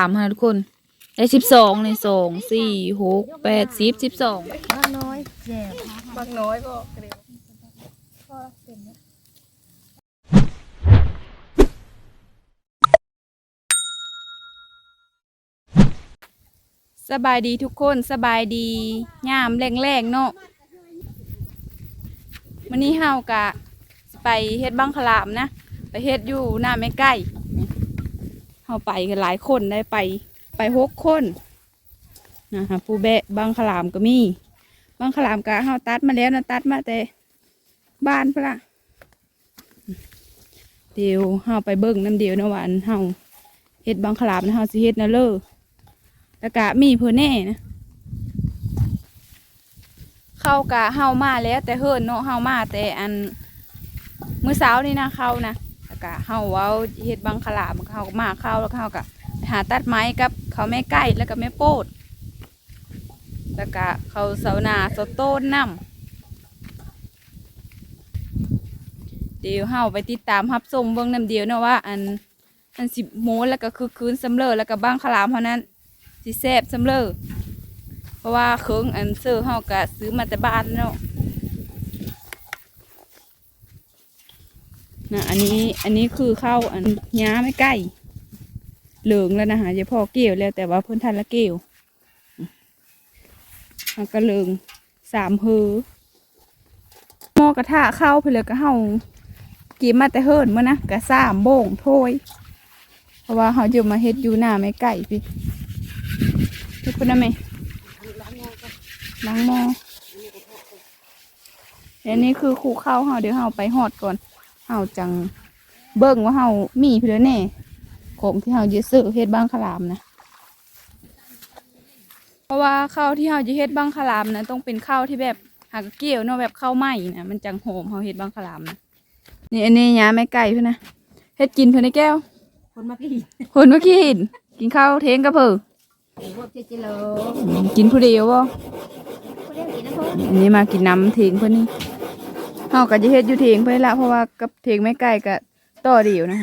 ສາມຫັ້ນນະທຸກຄົນ ໄດ້ສິບສອງນີ້ ສອງ ສີ່ ຫົກ ແປດ ສິບ ສິບສອງ ບັກນ້ອຍແຈກ ບັກນ້ອຍບໍ່ ສະບາຍດີທຸກຄົນ ສະບາຍດີຍາມແລງໆເນາະ. ມື້ນີ້ເຮົາກະຊິໄປເຮັດບັງຄະລາມນະ ໄປເຮັດຢູ່ໜ້າແມ່ໄກ່. ເຮົາໄປກັນຫຼາຍຄົນໄດ໋ ໄປ ໄປຫົກຄົນນະ. ຜູ້ແບກບັງຄະລາມກໍມີ ບັງຄະລາມກະເຮົາຕັດມາແລ້ວນະ ຕັດມາແຕ່ບ້ານພຸ້ນລະ. ດຽວເຮົາໄປເບິ່ງນຳດຽວເນາະ ວ່າອັນເຮົາເຮັດບັງຄະລາມນະ ເຮົາຊິເຮັດແນວເລີ ແລ້ວກະມີເພິ່ນແດ່ນະ. ເຂົ້າກະເຮົາມາແລ້ວແຕ່ເຫິນເນາະ ເຮົາມາແຕ່ອັນມື້ເຊົ້ານີ້ນະ ເຂົ້ານະ. ແລ້ວກະເຮົາເວົ້າເຮັດບັງຄະລາມ ເຮົາກໍມາເຂົ້າ ແລ້ວກະເຮົາກະໄປຫາຕັດໄມ້ກັບເຂົາແມ່ໄກ່ ແລ້ວກະແມ່ໂປດ ແລ້ວກະເຂົາເສົາໜ້າເສົາໂຕນນຳ. ດຽວເຮົາໄປຕິດຕາມຮັບຊົມເບິ່ງນຳດຽວເນາະ ວ່າອັນ ອັນຊິມ່ວນ ແລ້ວກະຄຶກຄື້ນສ່ຳເລີ ແລ້ວກະບັງຄະລາມເຮົານັ້ນຊິແຊບສ່ຳເລີ. ເພາະວ່າເຄື່ອງອັນເສີເຮົາກະຊື້ມາແຕ່ບ້ານເນາະ. ນະ ອັນນີ້ ອັນນີ້ຄືເຂົ້າອັນຫຍ້າແມ່ໄກ່ ເຫຼືອງແລ້ວນະ ຫາ ຢາພໍ່ກ່ຽວແລ້ວ ແຕ່ວ່າເພິ່ນທັນລະກ່ຽວ ເຮົາກະເລີງສາມເຮີ ໝໍ້ກະທະເຂົ້າໄປເລີຍ ກະເຮົາເກັບມາແຕ່ເຫິນມື້ນະ ກະສາມໂບງຖ້ວຍ ເພາະວ່າເຮົາຈະມາເຮັດຢູ່ໜ້າແມ່ໄກ່ພີ້. ທຸກຄົນນະແມ່ ລ້າງໝໍ້. ແລະນີ້ຄືຄູເຂົ້າເຮົາ ດຽວເຮົາໄປຮອດກ່ອນ ເຮົາຈັ່ງເບິ່ງວ່າເຮົາມີເທົ່າໃດແດ່ ຂອງທີ່ເຮົາຈະເສີເຮັດບັງຄະລາມນະ. ເພາະວ່າເຂົ້າທີ່ເຮົາຈະເຮັດບັງຄະລາມນະ ຕ້ອງເປັນເຂົ້າທີ່ແບບຫາກະກ່ຽວເນາະ ແບບເຂົ້າໃໝ່ນະ ມັນຈັ່ງຫອມ ເຮົາເຮັດບັງຄະລາມນະ. ນີ້ ອັນນີ້ຫຍ້າແມ່ໄກ່ພຸ້ນນະ ເຮັດກິນເພິ່ນໃນແກ້ວ ຄົນມາກິນ ຄົນມາກິນ ກິນເຂົ້າຖຽງກັບເພິ່ນ. ໂອ້ໂຫ ເຈັດກິໂລ ອືມ ກິນຜູ້ດຽວບໍ່? ຜູ້ດຽວກິນນຳເພິ່ນ ອັນນີ້ມາກິນນຳຖຽງເພິ່ນນີ້. ເຮົາກໍຈະເຮັດຢູ່ຖຽງເພິ່ນລະ ເພາະວ່າກັບຖຽງແມ່ໄກ່ກໍຕໍ່ດຽວນະ.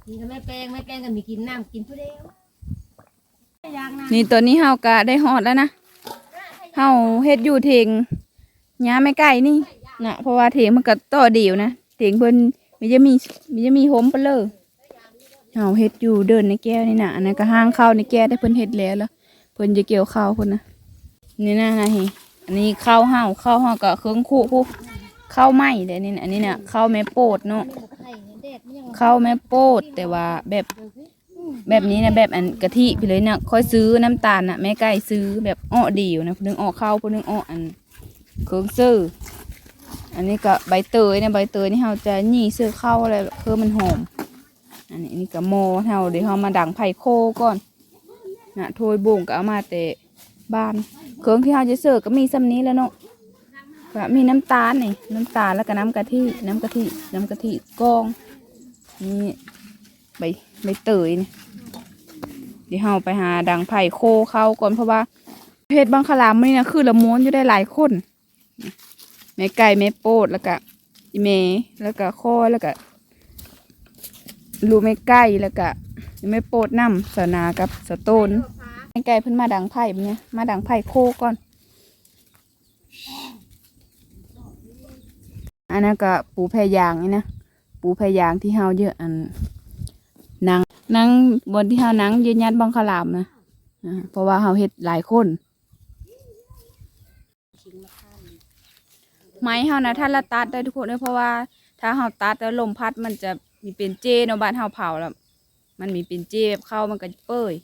ກິນກັບແມ່ແປ້ງ ແມ່ແປ້ງກໍມີກິນນຳ ກິນຜູ້ດຽວ. ນີ້ ຕອນນີ້ເຮົາກໍໄດ້ຮອດແລ້ວນະ ເຮົາເຮັດຢູ່ຖຽງຫຍ້າແມ່ໄກ່ນີ້ນະ ເພາະວ່າຖຽງມັນກໍຕໍ່ດຽວນະ ຖຽງເພິ່ນມີຈະມີ ມີຈະມີຫົມໄປເລີຍ. ເຮົາເຮັດຢູ່ເດີ່ນໃນແກ້ວນີ້ນະ ອັນນັ້ນກໍຮ່າງເຂົ້າໃນແກ້ວ ແຕ່ເພິ່ນເຮັດແລ້ວລະ ເພິ່ນຈະກ່ຽວເຂົ້າພຸ້ນນະ. ນີ້ນະ ນະເຮ ອັນນີ້ເຂົ້າເຮົາ ເຂົ້າເຮົາກໍເຄິ່ງຄຸພຸ້ນ ເຂົ້າໃໝ່ເດ້ນີ້ນະ. ອັນນີ້ນະ ເຂົ້າແມ່ໂປດເນາະ ເຂົ້າແມ່ໂປດ ແຕ່ວ່າແບບ ແບບນີ້ນະ ແບບອັນກະທິພີ້ເລີຍນະ. ຂ້ອຍຊື້ນ້ຳຕານນະ ແມ່ໄກ່ຊື້ແບບເອາະດຽວນະ ຜູ້ໜຶ່ງເອາະເຂົ້າ ຜູ້ໜຶ່ງເອາະອັນເຄື່ອງເສີ. ອັນນີ້ກໍໃບເຕີຍນະ ໃບເຕີຍນີ້ເຮົາຈະຫຍີ່ເສີເຂົ້າແລ້ວ ເພື່ອມັນຫອມ. ອັນນີ້ ອັນນີ້ກໍໝໍ້ເຮົາ ດຽວເຮົາມາດັງໄຟໂຄກ່ອນນະ. ຖ້ວຍໂບງກໍເອົາມາແຕ່ບ້ານ ເຄື່ອງທີ່ເຮົາຈະເສີກໍມີສ່ຳນີ້ແຫຼະເນາະ. ກໍມີນ້ຳຕານນີ້ ນ້ຳຕານ ແລ້ວກໍນ້ຳກະທິ ນ້ຳກະທິ ນ້ຳກະທິກອງ ນີ້ ໃບ ໃບເຕີຍນີ້. ດຽວເຮົາໄປຫາດັງໄຟໂຄເຂົ້າກ່ອນ ເພາະວ່າເຮັດບັງຄະລາມມື້ນີ້ນະ ຄືລະມ່ວນຢູ່ໄດ໋ ຫຼາຍຄົນ ແມ່ໄກ່ ແມ່ໂປດ ແລ້ວກະອີ່ແມ່ ແລ້ວກະຂ້ອຍ ແລ້ວກະລູກແມ່ໄກ່ ແລ້ວກະແມ່ໂປດນຳ ສາວນາກັບສາວໂຕນ. ແມ່ໄກ່ເພິ່ນມາດັງໄຟບາດນີ້ ມາດັງໄຟໂຄກ່ອນ. ອັນນັ້ນກໍປູແຜ່ຢາງນີ້ນະ ປູແຜ່ຢາງທີ່ເຮົາເຍາະອັນນັ່ງ ນັ່ງບ່ອນທີ່ເຮົານັ່ງເຍາະຍັດບັງຄະລາມນະ ເພາະວ່າເຮົາເຮັດຫຼາຍຄົນ. ໄມ້ເຮົານະ ທັນລະຕັດໄດ້ທຸກຄົນເອີຍ ເພາະວ່າຖ້າເຮົາຕັດແລ້ວລົມພັດ ມັນຈະມີເປັນເຈ້ເນາະ ບ້ານເຮົາເຜົາແລ້ວ ມັນມີເປັນເຈັບເຂົ້າ ມັນກໍເປີຍ.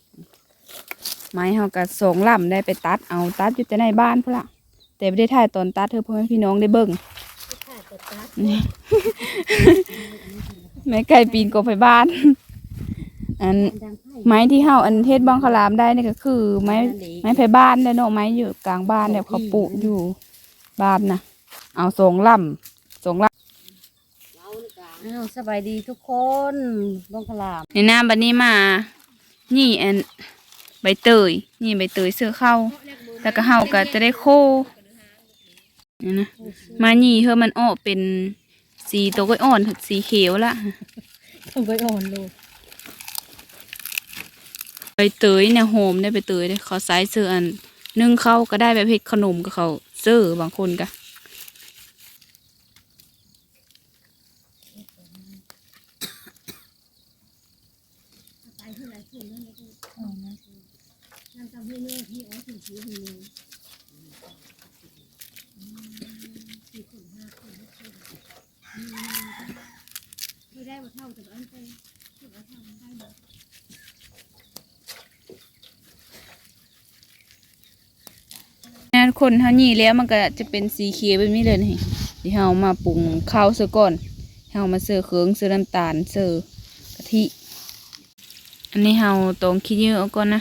ໄມ້ເຮົາກໍສອງລຳໄດ້ໄປຕັດເອົາ ຕັດຢູ່ແຕ່ໃນບ້ານພຸ້ນລະ ແຕ່ບໍ່ໄດ້ຖ່າຍຕອນຕັດໃຫ້ພໍ່ແມ່ພີ່ນ້ອງໄດ້ເບິ່ງ. ແມ່ໄກ່ປີນກົກໄຟບ້ານ. ອັນໄມ້ທີ່ເຮົາອັນເຮັດບັງຄະລາມໄດ້ນີ້ກໍຄືໄມ້ ໄມ້ໄຜ່ບ້ານແຫຼະເນາະ ໄມ້ຢູ່ກາງບ້ານແບບເຂົາປູກຢູ່ບ້ານນະ. ເອົາສອງລຳ ສອງລຳ. ອ້າວ ສະບາຍດີທຸກຄົນ ບັງຄະລາມ. ໃນນ້ຳບັດນີ້ມາ ນີ້ອັນໃບເຕີຍ ນີ້ໃບເຕີຍເສືອເຂົ້າ ແລ້ວກໍເຮົາກໍຈະໄດ້ໂຄ ນີ້ນະ ມານີ້ເຮີມັນອອກເປັນສີຕົວກ້ອຍອ່ອນ ສີຂຽວລະ ຕົວກ້ອຍອ່ອນໂລດ. ບເຕີຍນີ້ຫອມເດ້ ໃບເຕີຍເດ້ ເຂົາໃສ່ເຊິ່ງອັນ ໜຶ້ງເຂົ້າກໍໄດ້ ແບບເຮັດຂະໜົມກໍເຂົ້າເຊິ່ງ ບາງຄົນກໍ ງານຄົນເຮົານີ້ແລ້ວ ມັນກໍຈະເປັນສີຂຽວແບບນີ້ເລີຍນີ້ ທີ່ເຮົາມາປຸງເຂົ້າຊະກ່ອນ ເຮົາມາເຊີເຄື່ອງ ເຊີນ້ຳຕານ ເຊີກະທິ. ອັນນີ້ເຮົາຕອງຂີ້ເຫຍື້ອອອກກ່ອນນະ.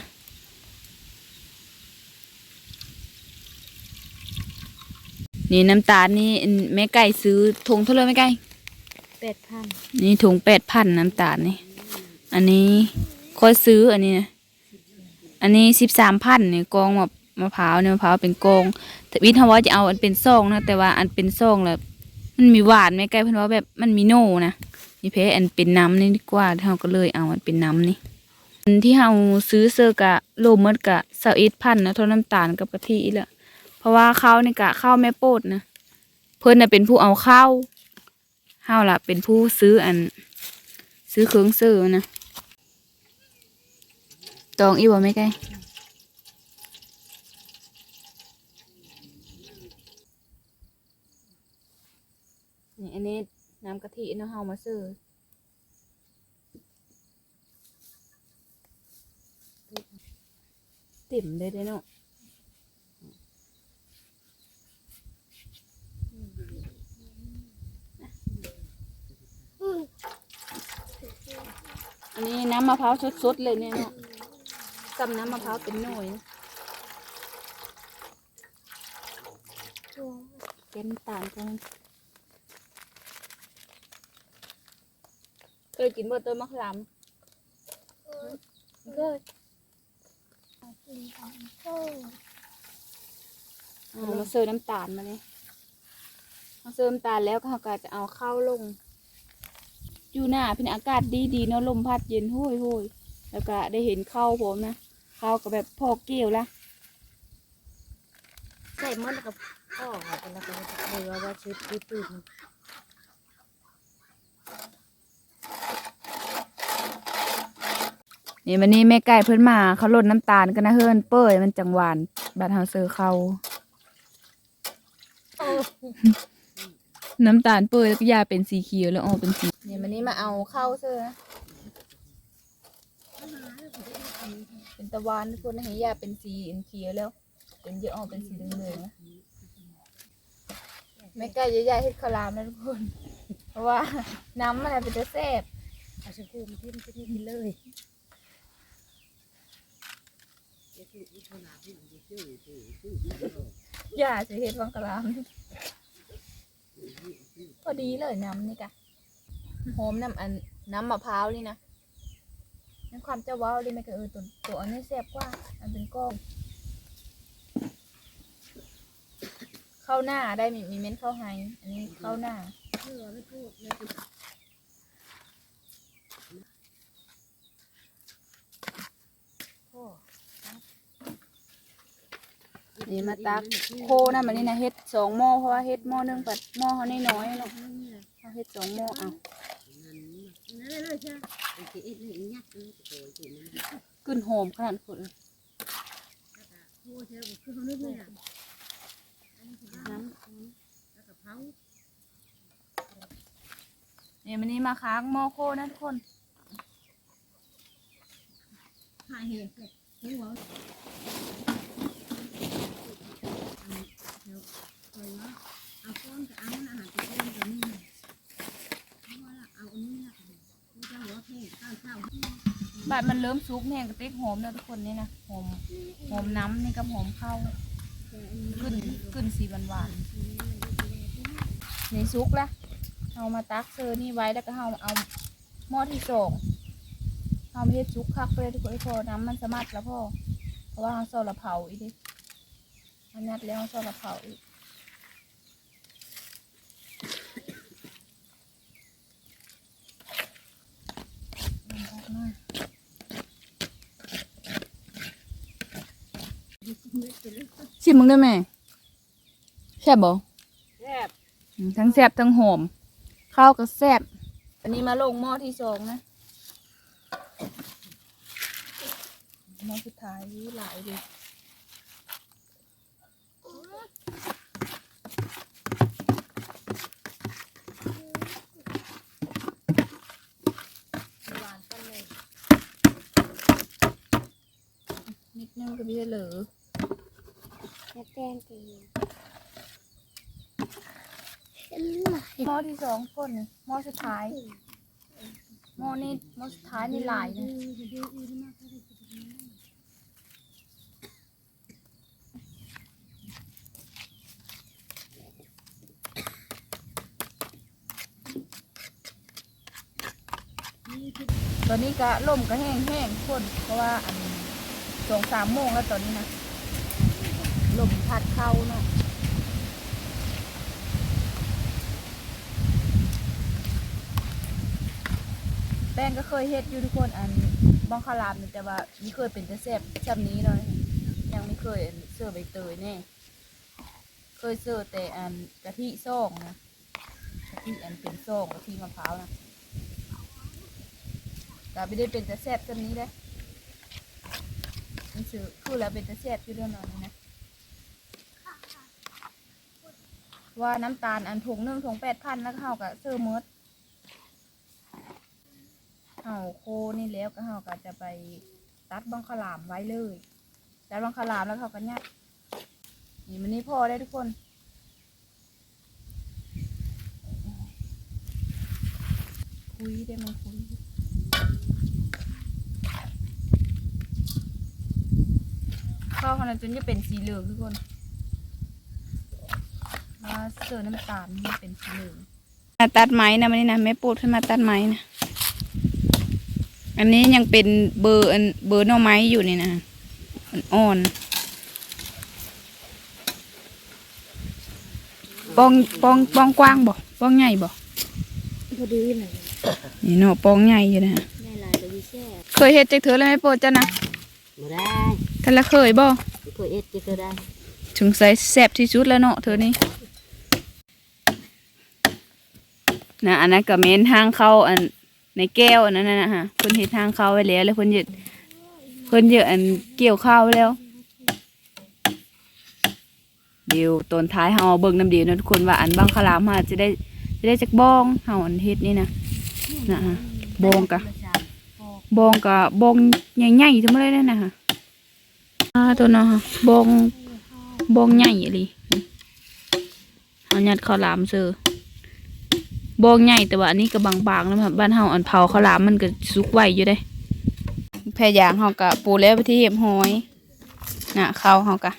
ນີ້ນ້ຳຕານນີ້ ແມ່ໄກ່ຊື້ຖົງເທົ່າໃດແມ່ໄກ່? ແປດພັນ ນີ້ຖົງແປດພັນ ນ້ຳຕານນີ້. ອັນນີ້ຂ້ອຍຊື້ອັນນີ້ນະ ອັນນີ້ສິບສາມພັນນີ້ ກອງມະ ມະພ້າວນີ້ ມະພ້າວເປັນກອງ. ວິດເຮົາວ່າຈະເອົາອັນເປັນຊອງນະ ແຕ່ວ່າອັນເປັນຊອງລະມັນມີຫວານ ແມ່ໄກ່ເພິ່ນວ່າແບບມັນມີໂນນະ ນີ້ແພ້ອັນເປັນນ້ຳນີ້ດີກວ່າ ເຮົາກໍເລີຍເອົາອັນເປັນນ້ຳນີ້. ອັນທີ່ເຮົາຊື້ເຊິ່ງກະລວມໝົດກະຊາວເອັດພັນນະ ເທົ່ານ້ຳຕານກັບກະທິອີກລະ ເພາະວ່າເຂົ້ານີ້ກະເຂົ້າແມ່ໂປດນະ ເພິ່ນນະເປັນຜູ້ເອົາເຂົ້າ ເຮົາລະເປັນຜູ້ຊື້ອັນ ຊື້ເຄື່ອງເຊີນະ. ຕອງອີກບໍ່ແມ່ໄກ່? ນີ້ ອັນນີ້ນ້ຳກະທິເນາະ ເຮົາມາເຊີ ເຕັມເລີຍເດ້ເນາະ. ອັນນີ້ນ້ຳມະພ້າວສົດໆເລີຍນີ້ເນາະ ສ່ຳນ້ຳມະພ້າວເປັນໜ່ວຍນະ. ແກ່ນຕານກ່ອນ. ເຄີຍກິນບໍ່ຕົ້ນໝາກລຳ? ເຄີຍ ເຄີຍ. ເຮົາເຊີນ້ຳຕານມານີ້ ເຮົາເຊີນ້ຳຕານແລ້ວ ເຮົາກໍຈະເອົາເຂົ້າລົງ. ຢູ່ໜ້າພີ້ນອາກາດດີໆເນາະ ລົມພັດເຢັນໂຮຍໆ ແລ້ວກໍໄດ້ເຫັນເຂົ້າພ້ອມນະ ເຂົ້າກໍແບບພໍກ່ຽວລະ. ໃສ່ໝົດແລ້ວກໍພໍ ແລ້ວກໍເຫຼືອວ່າຊິ ຊິຕື່ມ. ນີ້ ວັນນີ້ແມ່ໄກ່ເພິ່ນມາເຂົ້າລົດນ້ຳຕານກັນນະ ເຮີ້ນເປີຍມັນຈັ່ງຫວານ ບາດເຮົາເຊີເຂົ້າ ນ້ຳຕານເປີຍແລ້ວກໍຢ່າເປັນສີຂຽວ ແລ້ວອອກເປັນສີ. ນີ້ ວັນນີ້ມາເອົາເຂົ້າເຊີ ເປັນຕາຫວານທຸກຄົນ ໃຫ້ຢ່າເປັນສີຂຽວແລ້ວ ເປັນ ຈະອອກເປັນສີເຫຼືອງໆນະ. ແມ່ໄກ່ຢ່າເຮັດເຂົ້າຫຼາມນະທຸກຄົນ ເພາະວ່ານ້ຳມັນເປັນຕາແຊບ. ເອົາສະກູມທິ່ມ ກິນເລີຍ. ຢ່າຊິເຮັດຫວັງເຂົ້າຫຼາມ. ພໍດີເລີຍ ນ້ຳນີ້ກະຫອມ ນ້ຳອັນ ນ້ຳມະພ້າວນີ້ນະ. ໃນຄວາມເຈົ້າເວົ້າເດ້ ແມ່ນກະ ເອີ ໂຕ ໂຕອັນນີ້ແຊບກວ່າ ອັນເປັນກ້ອນ. ເຂົ້ານາໄດ້ ມີ ມີແມ່ນເຂົ້າໄຮ່ ອັນນີ້ເຂົ້ານາ. ນີ້ມາຕັກໂຄນຳ ອັນນີ້ນະ ເຮັດສອງໝໍ້ ເພາະວ່າເຮັດໝໍ້ໜຶ່ງ ບັດໝໍ້ເຮົານ້ອຍໆເນາະ ເຮົາເຮັດສອງໝໍ້. ເອົາ ກິ່ນຫອມຂະໜາດ ທຸກຄົນເອີຍ. ນີ້ ມື້ນີ້ມາຄ້າງໝໍ້ໂຄນະທຸກຄົນ. ບາດມັນເລີ່ມສຸກແຫ້ງກະຕິກຫອມເດີທຸກຄົນ. ນີ້ນະ ຫອມ ຫອມນ້ຳນີ້ກັບຫອມເຂົ້າ ກິ່ນ ກິ່ນສີຫວານໆ. ນີ້ສຸກລະ ເຮົາມາຕັກເຊີນີ້ໄວ້ ແລ້ວກໍເຮົາເອົາໝໍ້ທີສອງ ເຮົາມາເຮັດສຸກຄັກເລີຍທຸກຄົນ ເພາະນ້ຳມັນສະໝັດລະພໍ ເພາະວ່າເຮົາຊໍລະເຜົາອີກເດ້ ເຮົາຍັດແລ້ວເຮົາຊໍລະເຜົາອີກ. ເອົາອອກມາ ຊິມເບິ່ງເດີແມ່ ແຊບບໍ່? ແຊບ ອືມ ທັງແຊບທັງຫອມ ເຂົ້າກໍແຊບ. ອັນນີ້ມາລົງໝໍ້ທີສອງນະ ໝໍ້ສຸດທ້າຍ. ຫຼາຍເດ້. ຫວານປານໃດ? ນິດໜຶ່ງກໍມີເຫຼືອ ແຕ່ງເອງ. ໝໍ້ທີສອງຄົນ ໝໍ້ສຸດທ້າຍ ໝໍ້ນີ້ ໝໍ້ສຸດທ້າຍນີ້ຫຼາຍນະ. ຕອນນີ້ກະລົມກະແຮງໆ ທຸກຄົນ ເພາະວ່າອັນ ສອງສາມໂມງແລ້ວຕອນນີ້ນະ ລົມພັດເຂົ້າເນາະ. ແປ້ງກໍເຄີຍເຮັດຢູ່ທຸກຄົນ ອັນ ບອງຄະລາມນີ້ ແຕ່ວ່າບໍ່ເຄີຍເປັນຕາແຊບຊ່ຳນີ້ເນາະ ຍັງບໍ່ເຄີຍ ອັນ ເສີໃບເຕີຍແດ່ ເຄີຍເສີແຕ່ ອັນ ກະທິຊອງນະ ກະທິ ອັນ ເປັນຊອງ ກະທິມະພ້າວນະ ກະບໍ່ໄດ້ເປັນຕາແຊບຊ່ຳນີ້ເດ້ ມັນຊື່ຄືແລ້ວເປັນຕາແຊບຢູ່ເດ້ເນາະນີ້ນະ. ວ່ານ້ຳຕານອັນຖົງໜຶ່ງ ຖົງແປດພັນ ແລ້ວເຮົາກໍເຊີໝົດ. ເຮົາໂຄນີ້ແລ້ວກໍເຮົາກໍຈະໄປຕັດບັງຄະຫຼາມໄວ້ເລີຍ ຕັດບັງຄະຫຼາມແລ້ວເຮົາກໍຍັດ. ນີ້ ມື້ນີ້ພໍແລ້ວທຸກຄົນ ຄຸຍໄດ້ ມັນຄຸຍ ເຂົ້າຫັ້ນນະ ຈົນຈະເປັນສີເຫຼືອງທຸກຄົນ ວ່າເສີນ້ຳຕານມັນເປັນສີເຫຼືອງ. ມາຕັດໄມ້ນະ ມື້ນີ້ນະ ແມ່ໂປດເພິ່ນມາຕັດໄມ້ນະ. ອັນນີ້ຍັງເປັນເບີ ອັນ ເບີໜໍ່ໄມ້ຢູ່ນີ້ນະ ອ່ອນໆ. ປອງ ປອງ ປອງກວ້າງບໍ່? ປອງໃຫຍ່ບໍ່? ພໍດີນະ ນີ້ເນາະ ປອງໃຫຍ່ຢູ່ນະ ໃຫຍ່ຫຼາຍກໍຊິແຊບ. ເຄີຍເຮັດຈັກເທື່ອແລ້ວແມ່ໂປດເຈົ້ານະ? ບໍ່ໄດ້ ທ່ານລະເຄີຍບໍ່? ບໍ່ເຄີຍເຮັດຈັກເທື່ອໄດ້. ສົງໄສແຊບທີ່ສຸດແລ້ວເນາະເທື່ອນີ້ນະ. ອັນນັ້ນກໍແມ່ນຮາງເຂົ້າ ອັນ ໃນແກ້ວອັນນັ້ນນະ ເພິ່ນເຮັດຮາງເຂົ້າໄວ້ແລ້ວ ແລ້ວເພິ່ນຈະ ເພິ່ນຈະ ອັນ ກ່ຽວເຂົ້າໄວ້ແລ້ວ. ດຽວຕອນທ້າຍເຮົາເບິ່ງນຳດຽວເນາະທຸກຄົນ ວ່າອັນບັງຄະຫຼາມເຮົາຈະໄດ້ ຈະໄດ້ຈັກບ້ອງ ເຮົາອັນເຮັດນີ້ນະ ນະ ບ້ອງກະ ບ້ອງກະບ້ອງໃຫຍ່ໆ ທັງໝົດເລີຍນະ. ອ່າ ໂຕເນາະ ບ້ອງ ບ້ອງໃຫຍ່ອີ່ຫຼີ. ເຮົາຍັດເຂົ້າຫຼາມເຊີ ບ້ອງໃຫຍ່ ແຕ່ວ່າອັນນີ້ກໍບາງໆ ນຳ ບ້ານເຮົາອັນເຜົາເຂົ້າຫຼາມມັນກໍສຸກໄວຢູ່ເດ້. ແຜ່ຢາງເຮົາກໍປູແລ້ວເປັນທີ່ຮຽບຮ້ອຍນະ ເຂົ້າເຮົາກະ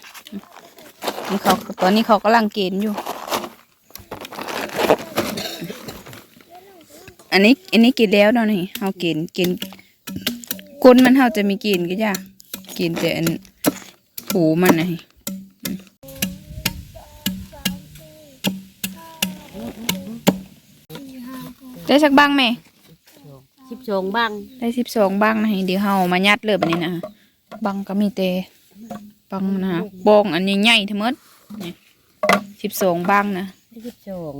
ນີ້ເຂົາ ຕອນນີ້ເຂົາກຳລັງເກນຢູ່. ອັນນີ້ ອັນນີ້ເກນແລ້ວເນາະ ນີ້ເຮົາເກນ ເກນ ກົ້ນມັນເຮົາຈະມີເກນກໍຢ່າ ເກນແຕ່ອັນ ປູມັນນະ. ໄດ້ຈັກບັ້ງແມ່? ສິບສອງບັ້ງ ໄດ້ສິບສອງບັ້ງນະ. ດຽວເຮົາມາຍັດເລີຍບັດນີ້ນະ ບັ້ງກໍມີແຕ່ບັ້ງນະ ບ້ອງອັນໃຫຍ່ໆ ທັງໝົດນີ້ ສິບສອງບັ້ງນະ ສິບສອງ.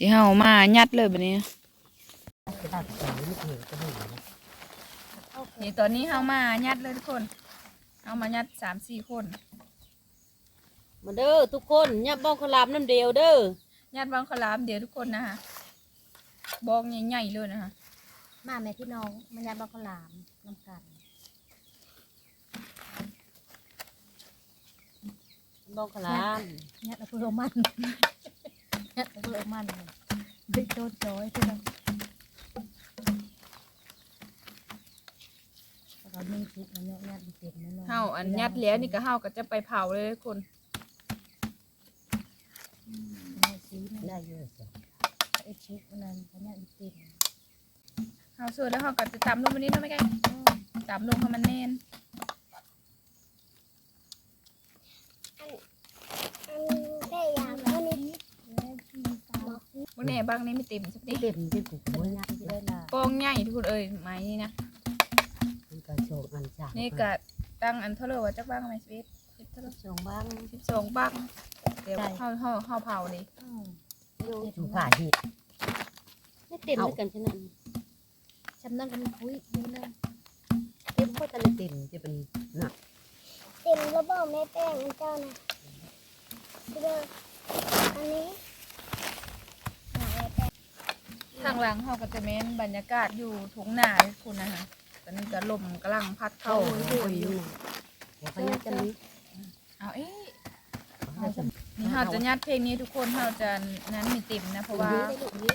ດຽວເຮົາມາຍັດເລີຍບັດນີ້. ນີ້ ຕອນນີ້ເຮົາມາຍັດເລີຍທຸກຄົນ ເຮົາມາຍັດສາມສີ່ຄົນ. ມາເດີທຸກຄົນ ຍັດບ້ອງເຂົ້າຫຼາມນຳດຽວເດີ ຍັດບ້ອງເຂົ້າຫຼາມດຽວທຸກຄົນນະ ບ້ອງໃຫຍ່ໆ ເລີຍນະ. ມາແມ່ພີ່ນ້ອງ ມາຍັດບ້ອງເຂົ້າຫຼາມນຳກັນ. ບ້ອງຂະຫຼາມ ຍັດເອົາເພິ່ນມັນ ຍັດເອົາເພິ່ນມັນ ໄປໂຕດຈອຍເພິ່ນ. ເຮົາອັນຍັດແລ້ວນີ້ກໍເຮົາກໍຈະໄປເຜົາເລີຍທຸກຄົນ. ໄດ້ຢູ່ ເຮັດຊຸກອັນນັ້ນ ເຮົາຍັດເຕັມ. ເຮົາເສີດແລ້ວເຮົາກໍຈະຕຳລົງໄປນີ້ເນາະແມ່ໄກ່ ຕຳລົງໃຫ້ມັນແໜ້ນ. ອັນ ອັນແມ່ຢາງເຮົານີ້ ເບິ່ງແນ່ ບັ້ງນີ້ມັນເຕັມຊະນີ້ ເຕັມ ເຕັມ ບໍ່ຍາກຊິໄດ້ຫຼາຍ ປ່ອງໃຫຍ່ທຸກຄົນເອີຍ ໄມ້ນີ້ນະ ມັນກໍສອງອັນສາມ ນີ້ກໍຕັ້ງອັນເທົ່າເລີວ່າຈັກບັ້ງແມ່ ສິບເອັດ ສິບ ສິບສອງບັງ ສິບສອງບັງ ແຕ່ເຮົາ ເຮົາ ເຮົາເຜົານີ້ ອືມ ຢູ່ ຢູ່ຜ້າຮີດ ໄດ້ເຕັມຄືກັນຊັ້ນນະ ຊ່ຳນັ້ນກໍມີຄຸຍຢູ່ນະ ເຕັມບໍ່ທັນໄດ້ເຕັມ ຈະເປັນໜັກ ເຕັມແລ້ວບໍ່ແມ່ແປ້ງອັນເຈົ້ານະ ເດີ ອັນນີ້ ທາງຫຼັງເຮົາກໍຈະແມ່ນບັນຍາກາດຢູ່ທົ່ງນາພຸ້ນນະຄະ ຕອນນີ້ກໍລົມກຳລັງພັດເຂົ້າ ໂອ້ຍ ໂອ້ຍ ໂອ້ຍ ເອົາຂະຫຍັບຈັກໜ້ອຍ ເອົາອີກ ນີ້ເຮົາຈະຍັດເພງນີ້ທຸກຄົນ ເຮົາຈະນັ້ນໃຫ້ເຕັມນະ ເພາະວ່າ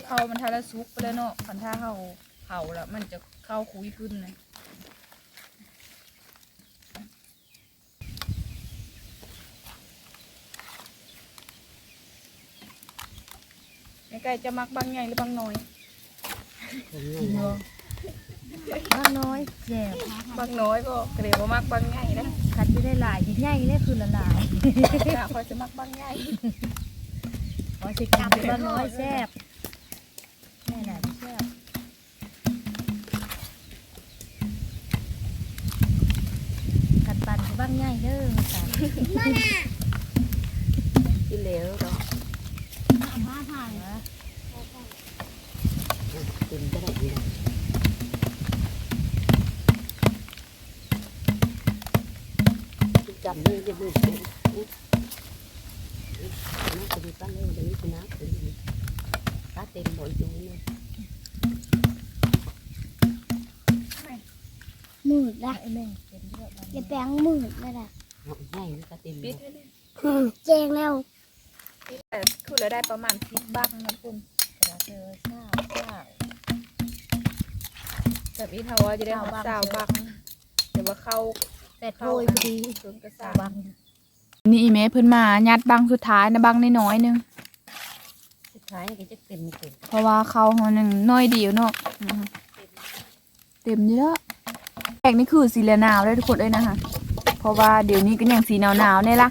ເຂົ້າມັນທາລະສຸກໄປແລ້ວເນາະ ຄັນຖ້າເຮົາເຜົາແລ້ວມັນຈະເຂົ້າຄຸຍຂຶ້ນນະ. ແມ່ໄກ່ ເຈົ້າມັກບັກໃຫຍ່ຫຼືບັກນ້ອຍ? ບັກນ້ອຍແຊບ ບັກນ້ອຍບໍ່? ກໍເລີຍບໍ່ມັກບັກໃຫຍ່ນະ ຄັນຊິໄດ້ຫຼາຍຊິໃຫຍ່ເດ້ ຄືລະຫຼາຍ ຂ້ອຍຊິມັກບັກໃຫຍ່ ຂ້ອຍຊິກິນບັກນ້ອຍແຊບ ແມ່ນແຫຼະແຊບ ຄັນປັ່ນຄືບັກໃຫຍ່ເດີ ມັນກໍກິນແລ້ວດອກ ຫ້າພັນ ກິນກໍໄດ້ຢູ່ ຈຳເລີຍ ຢ່າມືດເຕັມ ມັນຊິໄດ້ປັນເລີຍ ບໍ່ໄດ້ກິນນ້ຳ ປາເຕັມບໍ່ອີ່ຕູນີ້ ມືດລະ ແມ່ເຕັມເຍອະ ຢ່າແປງມືດລະ ເນາະ ໃຫຍ່ມັນກໍເຕັມ ປິດ ແຈ້ງແລ້ວ ແຕ່ຄືລະໄດ້ປະມານສິບບັກນະທຸກຄົນ ແຕ່ວ່າເຈີຊາວ ຊາວ ແບບອີ່ເທົ່າວ່າຈະໄດ້ຮອດຊາວບັກ ແຕ່ວ່າເຂົ້າແປດຖ້ວຍພໍດີ ເຄິ່ງກະຊາວບັກ ນີ້ແມ່ເພິ່ນມາຍັດບັກສຸດທ້າຍນະ ບັກນ້ອຍໆໜຶ່ງ ສຸດທ້າຍນີ້ກໍຈະເຕັມ ເຕັມ ເພາະວ່າເຂົ້າເຮົານັ້ນໜ້ອຍດຽວເນາະ ເຕັມຢູ່ແລ້ວ ແປກນີ້ຄືຊິລະໜາວເດ້ທຸກຄົນເອີຍນະຄະ ເພາະວ່າດຽວນີ້ກໍຍັງຊິໜາວໆແນ່ລະ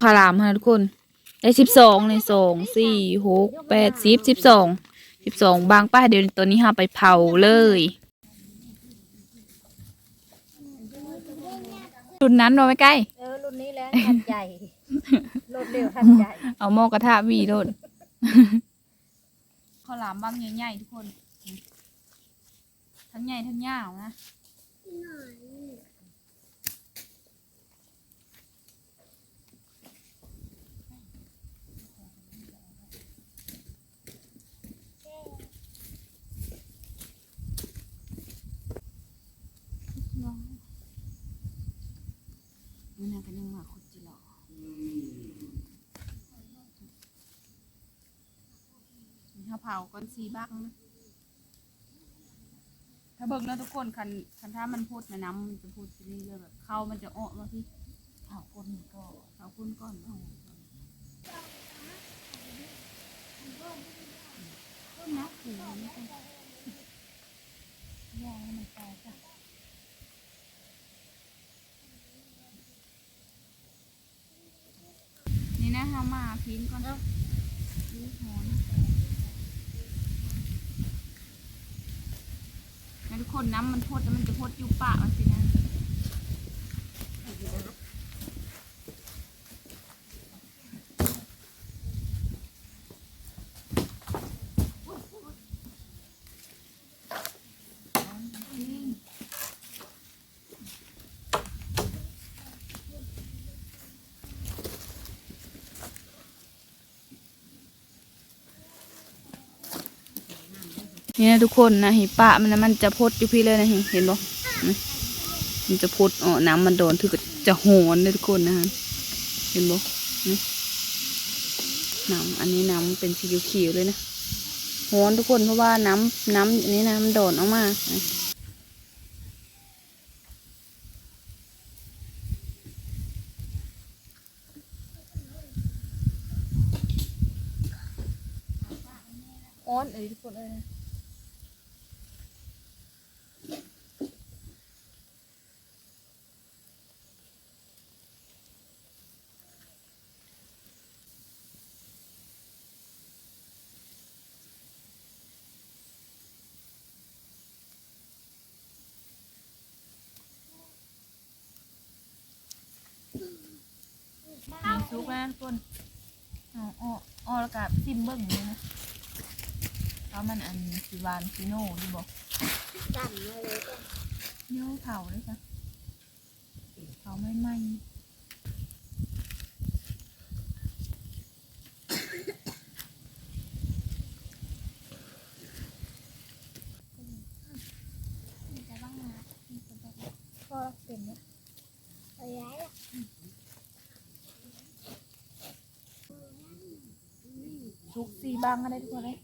ພາລາມຫັ້ນນະທຸກຄົນ ໄດ້ສິບສອງນີ້ ສອງ ສີ່ ຫົກ ແປດ ສິບ ສິບສອງ ສິບສອງບັກ ໄປ ດຽວຕອນນີ້ເຮົາໄປເຜົາເລີຍ ລຸ້ນນັ້ນບໍ່ແມ່ໄກ່? ເອີ ລຸ້ນນີ້ແຫຼະ ທັນໃຈ ໂລດເລັວທັນໃຈ ເອົາໝໍ້ກະທະຫວີໂລດ ເຂົ້າຫຼາມບັກໃຫຍ່ໆທຸກຄົນ ທັງໃຫຍ່ທັງຍາວນະ. ມື້ໜ້າກໍຍັງມາຂຸດຈິເລາະ. ເຮົາເຜົາກ່ອນສີ່ບັກນະ ຖ້າເບິ່ງເນາະທຸກຄົນ ຄັນ ຄັນຖ້າມັນພົດນະ ນ້ຳມັນຈະພົດຢູ່ນີ້ເລີຍ ແບບເຂົ້າມັນຈະອອກມາພີ້ ເຜົາຄົນກ່ອນ ເຜົາຄົນກ່ອນເນາະ ເບິ່ງນະ ຢາໃຫ້ມັນຕາຍຊະ. ນີ້ນະ ເຮົາມາພີ້ນກ່ອນ ເອົ້າ ອຸ້ຍ ຮ້ອນ ນະທຸກຄົນ ນ້ຳມັນພົດ ມັນຈະພົດຢູ່ປາກວ່າຊີ້ນະ. ນີ້ນະທຸກຄົນນະ ເຫັນປາມັນນະ ມັນຈະພົດຢູ່ພີ້ເລີຍນະ ເຫັນບໍ່ ນີ້ ມັນຈະພົດອອກ ນ້ຳມັນດອນ ຖືກຈະຮ້ອນເດ້ທຸກຄົນນະ ເຫັນບໍ່ ນີ້ ນ້ຳ ອັນນີ້ນ້ຳເປັນສີຂຽວໆເລີຍນະ ຮ້ອນທຸກຄົນ ເພາະວ່ານ້ຳ ນ້ຳອັນນີ້ນະ ມັນດອນອອກມາ. ຮ້ອນເອີຍທຸກຄົນເອີຍ. ເ ສຸກແລ້ວທຸກຄົນ ເອົາ ເອົາ ເອົາແລ້ວກໍຊີມເບິ່ງເລີຍນະ ວ່າມັນອັນຊິຫວານຄືໂນຢູ່ບໍ່? ດຳມາເລີຍ ເໜີເຜົາເລີຍຊະ ເຜົາໃໝ່ໆ. ພໍເປັນແລ້ວ ສຸກສີ່ບັງເລີຍທຸກຄົນເອີຍ.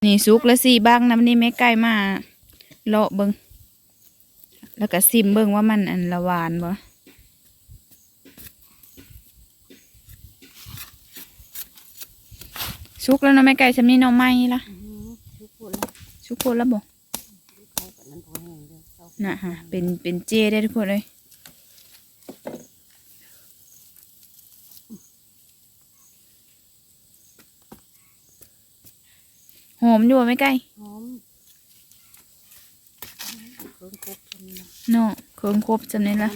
ນີ້ສຸກແລ້ວສີ່ບັງນະ ນີ້ແມ່ໄກ່ມາເລາະເບິ່ງ ແລ້ວກໍຊີມເບິ່ງວ່າມັນອັນລະຫວານບໍ່. ສຸກແລ້ວເນາະແມ່ໄກ່ ຊ່ຳນີ້ໜໍ່ໄມ້ລະ ອື ສຸກໂພດລະ ສຸກໂພດລະບໍ່? ນະຫະ ເປັນ ເປັນເຈ້ໄດ້ທຸກຄົນເອີຍ. ຫອມຢູ່ບໍ່ແມ່ໄກ່? ຫອມ ເຄິ່ງຄົບຊ່ຳນີ້ເນາະ ເນາະ ເຄິ່ງຄົບຊ່ຳນີ້ລະ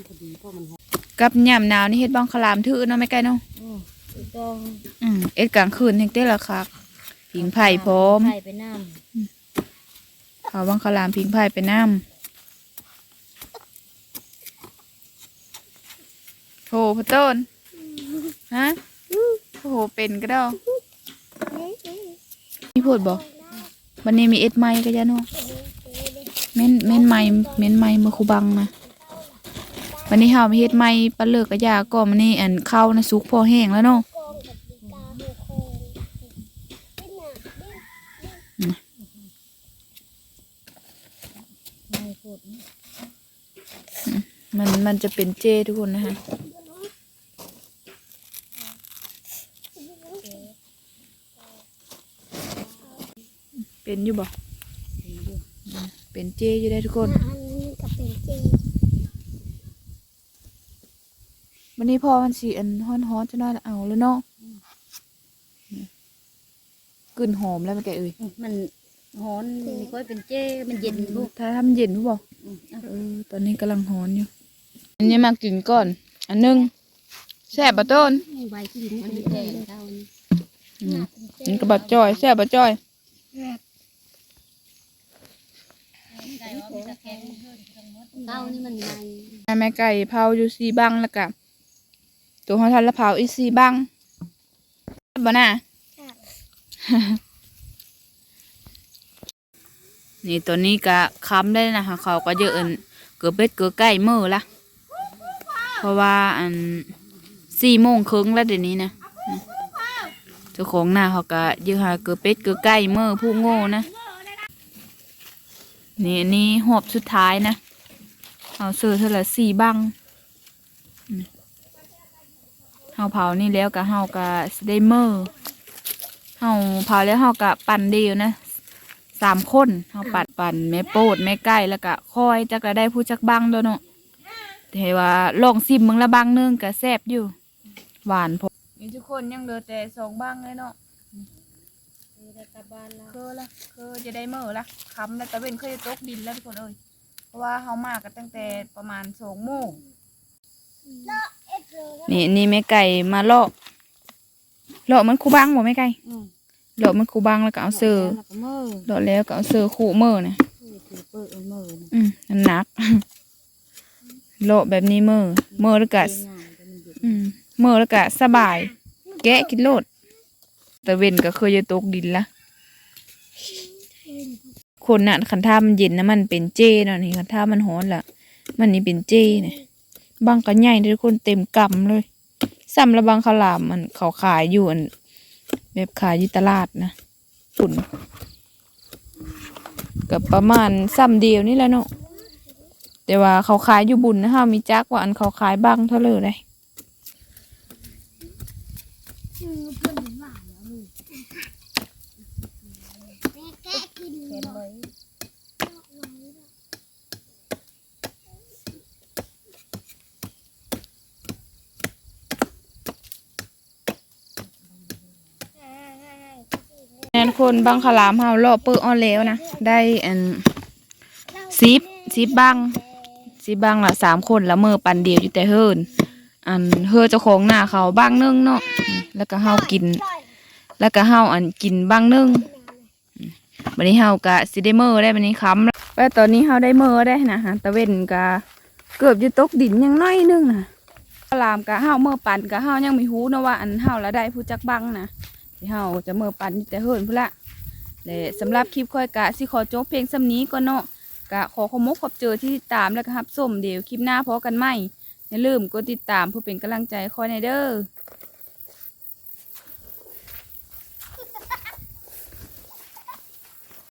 ກັບຍາມໜາວນີ້ເຮັດບັງຄະຫຼາມຖືເນາະແມ່ໄກ່ເນາະ. ອື ຖືຕ້ອງ ອື ເຮັດກາງຄືນແຮງເຕະລະຄັກ ຜິງໄຟພ້ອມ ໄຟໄປນຳ ເຜົາບັງຄະຫຼາມຜິງໄຟໄປນຳ. ໂຫ ພໍ່ຕົ້ນ ຮະ ໂຫ ເປັນກະດອກ ມີໂພດບໍ່? ບັດນີ້ມີເອັດໃໝ່ກະຢ່າເນາະ ເມັນ ເມັນໃໝ່ ເມັນໃໝ່ມື້ຄູບັງນະ. ບັດນີ້ເຮົາມາເຮັດໃໝ່ ປາເລີກກະຢ່າ ກໍມື້ນີ້ອັນເຂົ້ານະສຸກພໍແຫ້ງແລ້ວເນາະ. ອືມ ມັນ ມັນຈະເປັນເຈ້ທຸກຄົນນະຮະ. ເປັນຢູ່ບໍ່? ເປັນເຈ້ຢູ່ເດ້ທຸກຄົນ ອັນນີ້ກໍເປັນເຈ້. ບັດນີ້ພໍມັນຊິອັນຮ້ອນໆຈັກໜ້ອຍລະເອົາແລ້ວເນາະ. ອືມ ອືມ ກິ່ນຫອມແລ້ວແມ່ໄກ່ເອີຍ. ອືມ ມັນຮ້ອນ ມັນຄ່ອຍເປັນເຈ້ ມັນເຢັນຢູ່ ອືມ ຖ້າ ຖ້າມັນເຢັນພຸ້ນບໍ່? ອືມ ເອີ ຕອນນີ້ກຳລັງຮ້ອນຢູ່. ອັນນີ້ມາກິນກ່ອນອັນໜຶ່ງ ແຊບບໍ່ຕົ້ນ? ໃບກິນມັນແກ່ເທົ່ານີ້. ອືມ ກິນກັບບ່າວຈ້ອຍ ແຊບບໍ່ຈ້ອຍ? ແຊບ. ເຕົ້ານີ້ມັນໃໝ່ ແມ່ໄກ່ເຜົາຢູ່ສີ່ບັງ ແລ້ວກະໂຕເຮົາທັນລະເຜົາອີກສີ່ບັງ ບໍ່ນາ? ແຊບ. ນີ້ຕອນນີ້ກະຄ່ຳແລ້ວນະ ເຂົາກໍເຢີອັນເກືອເປັດເກືອໄກ່ເມີລະ. ເພາະວ່າອັນສີ່ໂມງເຄິ່ງແລ້ວດຽວນີ້ນະ ເຈົ້າຂອງນາເຂົາກະເຢີຫາເກີເປັດເກີໄກ່ເມີຜູ້ໂງ່ນະ. ນີ້ ອັນນີ້ຮອບສຸດທ້າຍນະ ເຮົາເສີເທື່ອລະສີ່ບັງ. ເຮົາເຜົານີ້ແລ້ວກະເຮົາກະຊິໄດ້ເມີ ເຮົາເຜົາແລ້ວເຮົາກະປັ່ນດຽວນະ ສາມຄົນ ເຮົາປັ່ນ ປັ່ນແມ່ໂປດ ແມ່ໄກ່ ແລ້ວກະຂ້ອຍ ຈັກລະໄດ້ຜູ້ຈັກບັງດອກເນາະ. ແຕ່ວ່າລອງຊີມເບິ່ງລະບັງໜຶ່ງກະແຊບຢູ່ ຫວານພໍ. ນີ້ທຸກຄົນ ຍັງເຫຼືອແຕ່ສອງບັງເລີຍເນາະ. ຄືລະ ຄືຈະໄດ້ເມີລະ ຄ່ຳລະ ຕາເວັນຄືຈະຕົກດິນລະທຸກຄົນເອີຍ ເພາະວ່າເຮົາມາກັນຕັ້ງແຕ່ປະມານສອງໂມງ. ນີ້ ນີ້ແມ່ໄກ່ມາເລາະ ເລາະມັນຄູບັງບໍ່ແມ່ໄກ່? ອືມ ເລາະມັນຄູບັງ ແລ້ວກໍເອົາເສີ ເລາະແລ້ວກໍເອົາເສີຄູ່ເມີນະ. ອືມ ມັນໜັກ ເລາະແບບນີ້ເມີ ເມີແລ້ວກໍ ອືມ ເມີແລ້ວກໍສະບາຍ ແກະກິນໂລດ. ຕາເວັນກໍຄືຈະຕົກດິນລະ ຄົນນະ. ຄັນຖ້າມັນເຢັນນະ ມັນເປັນເຈ້ເນາະ ນີ້ ຄັນຖ້າມັນຮ້ອນລະ ມັນນີ້ເປັນເຈ້ນະ. ບັງກໍໃຫຍ່ເດ້ທຸກຄົນ ເຕັມກຳເລີຍ. ສ່ຳລະບັງເຂົ້າຫຼາມ ອັນເຂົາຂາຍຢູ່ ອັນແບບຂາຍຢູ່ຕະຫຼາດນະ ພຸ້ນ ກໍປະມານສ່ຳດຽວນີ້ແຫຼະເນາະ. ແຕ່ວ່າເຂົາຂາຍຢູ່ບຸນນະ ເຮົາມີຈັກວ່າອັນເຂົາຂາຍບັງເທົ່າເລີໃດ. ແມ່ນຄົນ ບັງຄະລາມເຮົາເລາະເປິອອນແລ້ວນະ ໄດ້ອັນ ສິບ ສິບບັງ ຊິບັງລະສາມຄົນລະເມີປັ່ນດຽວຢູ່ແຕ່ເຮືອນ ອັນເຮືອເຈົ້າຂອງນາເຂົາບັງໜຶ່ງເນາະ ແລ້ວກະເຮົາກິນ ແລ້ວກະເຮົາອັນກິນບັງໜຶ່ງ ບັດນີ້ເຮົາກະຊິໄດ້ເມີແລ້ວ ບັດນີ້ຄ່ຳແລ້ວ ຕອນນີ້ເຮົາໄດ້ເມີແລ້ວນະ ຕາເວັນກະເກືອບຈະຕົກດິນຍັງໜ້ອຍໜຶ່ງນະ ລາມກະເຮົາເມີປັ່ນກະເຮົາຍັງບໍ່ຮູ້ເນາະວ່າອັນເຮົາລະໄດ້ຜູ້ຈັກບັງນະ ທີ່ເຮົາຈະເມີປັ່ນຢູ່ແຕ່ເຮືອນພຸ້ນລະ ແລະສຳລັບຄລິບຂ້ອຍກະຊິຂໍຈົບພຽງສ່ຳນີ້ກ່ອນເນາະ ກະຂໍຂອບມົກຂອບໃຈທີ່ຕິດຕາມ ແລະກະຮັບຊົມ ດຽວຄລິບໜ້າພໍ້ກັນໃໝ່ ຢ່າລືມກົດຕິດຕາມເພື່ອເປັນກຳລັງໃຈໃຫ້ຂ້ອຍແດ່ເດີ.